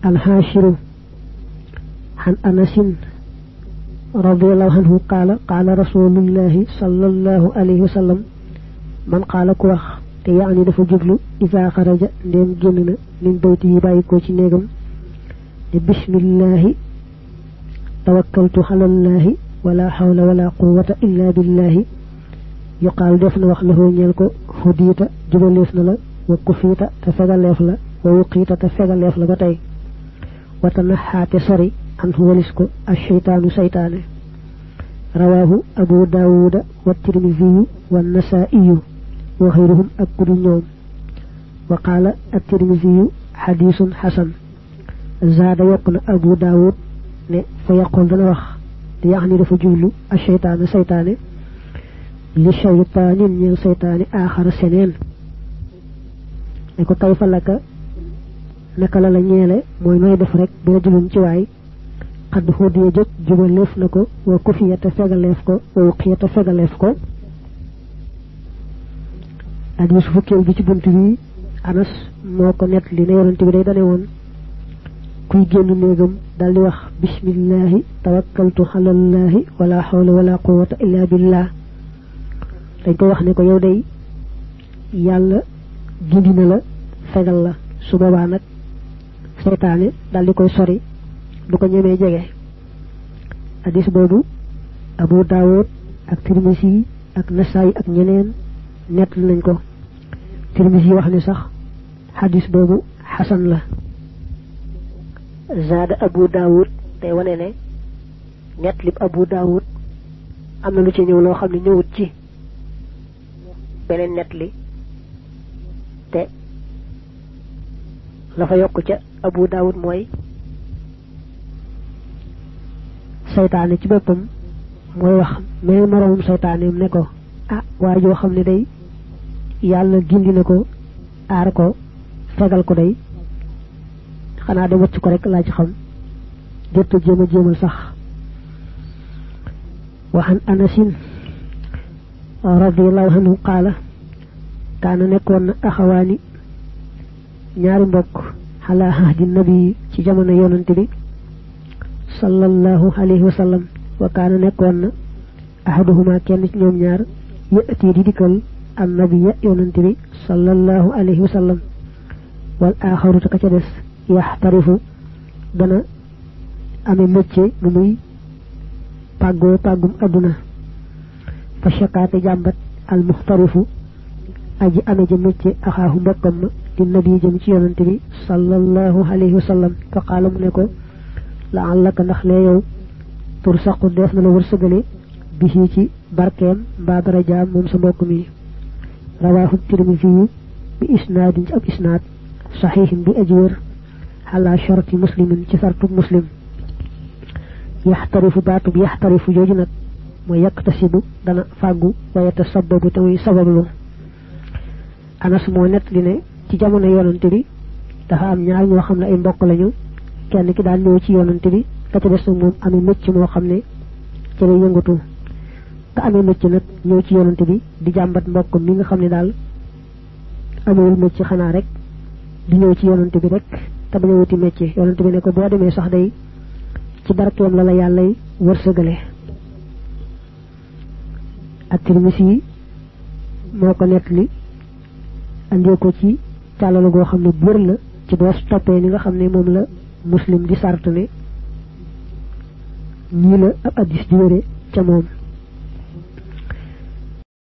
الحاشر عن أنس رضي الله عنه قال رسول الله صلى الله عليه وسلم من قال كوخ يعني دفا جبلو إذا خرج ndem génn min bayti yi bayiko ci negam بسم الله توكلت على الله ولا حول ولا قوة إلا بالله يقال دفن وخله نيلكو هديت جبليف نلا وكفيت تفغليف لا ووقيت تفغليف لا باتاي وتنحى تسري عنه ولسكو الشيطان سيطان رواه أبو داود والترمذي والنسائي وغيرهم أكد اليوم وقال الترمذي حديث حسن زاد يقن أبو داود فيقول دنوخ يعني دفع جولو الشيطان سيطان لشيطان من سيطان آخر سنين نكو كيف لك نكلا لنيالي موي نوي دف رek do julum ci way qad hodiya jot jubalef nako wa kufiyata fegalef ko wa qiyata fegalef ko hadis fukkel bi ci buntu bi Anas moko net li ne yonent bi day dané won kuy genn negam daldi wax bismillah tawakkaltu ala allah wala hawla wala quwwata illa billah dañ ko wax ne ko yow day yalla gindina la fegal la su boba nak seytaane daldi koy sori du ko ñëmé jégé hadis bobu Abu Dawud ak Tirmidhi ak Nasa'i ak ñeneen net nañ ko Tirmidhi wax ni sax hadis bobu hasan la zada Abu Dawud tay wone ne net li Abu Dawud amna lu ci ñew lo xamni ñewut ci benen net li te la fa yok ci Abu Dawud moy seytaane ci boppam moy wax mais moroom seytaane ne ko ah waa joo xam ne day yàlla gindi na ko aar ko fegal ko day xanaa de wacc ko rek laa ci xam jottu jéemal sax waxan anasin radiyallahu anhu qaala kaana nekkoon na axawaani ñaari mbokk ala ahdi nabi ci jamono yonante bi sallallahu alayhi wa sallam wa kaana nekkoon na ahaduhuma kenn ci ñoom ñaar yëti di dikkal an nabiyya yonante bi sallallahu alayhi wa sallam wal akharu ta ca des yaxtarifu dana ame métier bu muy pàggum aduna fa shakaate jàmbat al muxtarifu aji ame ja métier axaahu mbokkam ma di nabi jëm ci yonante bi sallallahu alayhi wa sallam fa qaala mu ne ko la'allaka ndax lee yow tursaqu def na la wërsëgale bi ci barkeem mbaa darajaam moom sa mbokk mi rawaahu Tirmidhi bi isnaadin ci ab isnaad saxiixin bi ajwër ala sharti muslimin ci sartu muslim yaxtarifu baatub yaxtarifu jooju nag mooy yaktasibu dana fàggu wa yatasabbabu te muy sabablu Anas moo net li ne ci jamono yonante bi dafa am ñaar ñoo xam ne ay mbokk lañu kenn ki daal ñëw ci yonante bi ka ci des moom amee mécc moo xam ne ci lay yëngatu ka amee mécc nag ñëw ci yonante bi di jàmbat mbokk mi nga xam ne daal amewul mécc xanaa rek di ñëw ci yonante bi rek te bañ a wuti mécc yonante bi ne ko boo demee sax day ci barkeem la yàllay wërsëgale ak Tirmidhi moo ko net li andee ko ci càllala goo xam ne bër la ci boo toppee ni nga xam ne moom la muslim di sart ne ñii la ab addis di wére ca moom